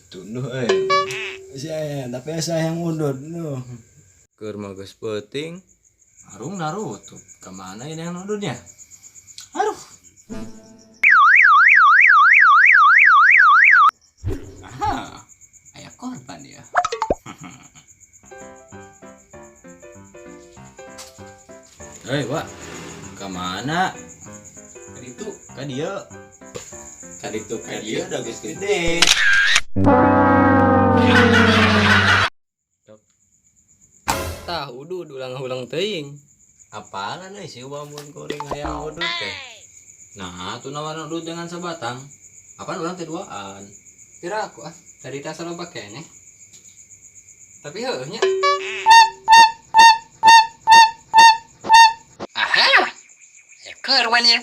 Tunduh euy. Saya, tapi saya yang udut tuh. Keur mah geus peuting. Arung narutup. Ka mana ini yang udutnya? Aduh. Aha, aya korban ya. Hei, Wak. Ka mana? Ka ditu, ka dieu. Ka ditu, ka dieu da geus gede. Tah udud ulang-ulang teuing. Apaan euy si Uwa mun goreng hayang udut teh? Nah, tuh nawaran udut dengan sabatang. Apaan urang teh duaan? Pira aku ah, tadi teh loba keneh. Tapi heueuh nya. Aha. Ya korban ya.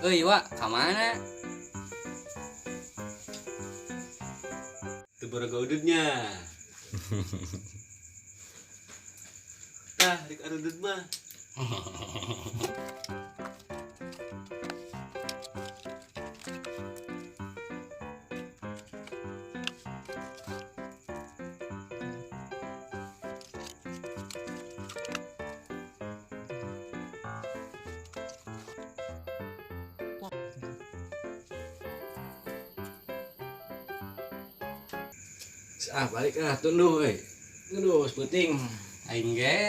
Euy, Wak, ka mana? Teu boga udutnya. Tah, rek arudut mah. Ah, balik ah, tunduh euy. Tunduh, peuting. Aing ge.